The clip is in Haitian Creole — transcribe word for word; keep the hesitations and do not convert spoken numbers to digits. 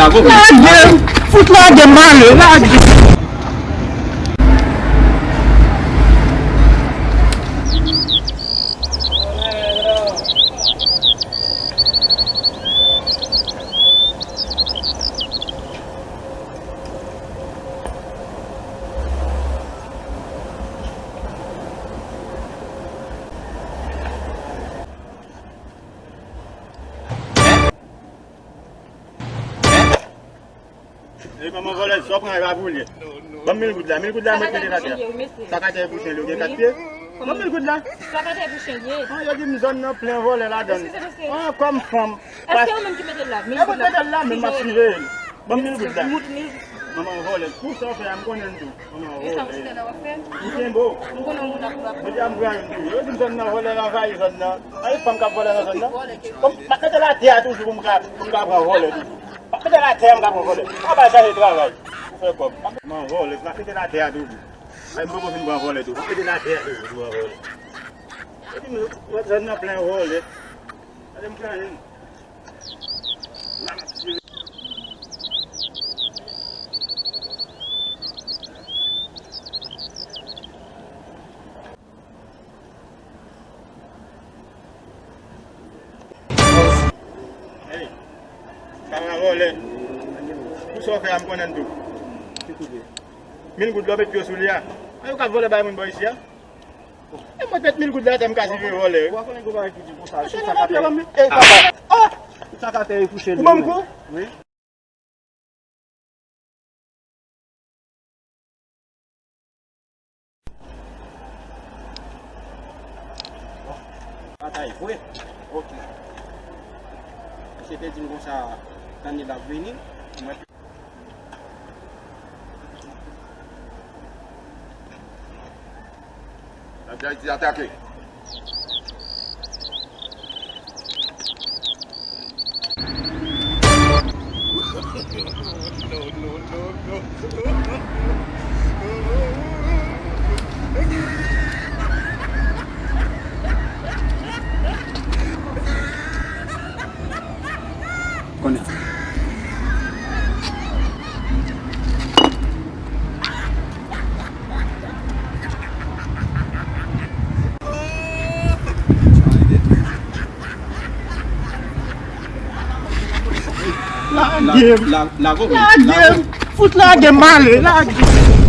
Lage m! Fout lage m ale! Lage! Ey, manman vòlè, sa w pran e pa pou li. Ban m mil goud la, mil goud la mwen mete atè. Sak atè pou chen li, ou gen kat pye? Ban m mil goud la. Sak atè pou chen li ye. An, yo di m zòn nan plen vòlè ladan l. An, kòm fanm. Èske ou menm ki mete l la? Mil goud la. E mwen mete l la, men m ap siveye l. Ban m mil goud la. Manman vòlè, pou sa w fè a, m konnen l tou. Manman vòlè. M kenbe w. Mwen di a m pran youn tou. Yo di m zòn nan vòlè anvayi zòn nan. Ay, fanm k ap vòlè nan zòn nan. Kòm, m ap mete l atè a toujou pou m ka, pou m ka pran vòlè toujou. M ap mete l atè a, m ka pran vòlè. Ou pa bay chaje travay. Ou fè kòb. M ap vòlè, m ap mete l atè a toujou. Ay, m poko fin pran vòlè tou. M ap mete l atè a toujou pou m pran vòlè. Yo di m zòn nan plen vòlè. Gade m pran youn. Ey, sa va vòlè. Pou sa w fè a, m konnen l tou. Mil goud lè w met pye w sou li a. An, yo ka vòlè bay moun bò isi a. E mwen met mil goud la, tè m ka siveye vòlè. Ou pa konnen gwo bagay ki di konsa. Chita atè. Ey, papa. Oh! Chita atè e kouche li. Ou ban m kou? Wi. Batay vre. Ok. Misye te di m konsa, Daniel ap vini. Mwen Ayiti atake. Konnen. Lage m! Lage m! Fout lage m ale! Lage!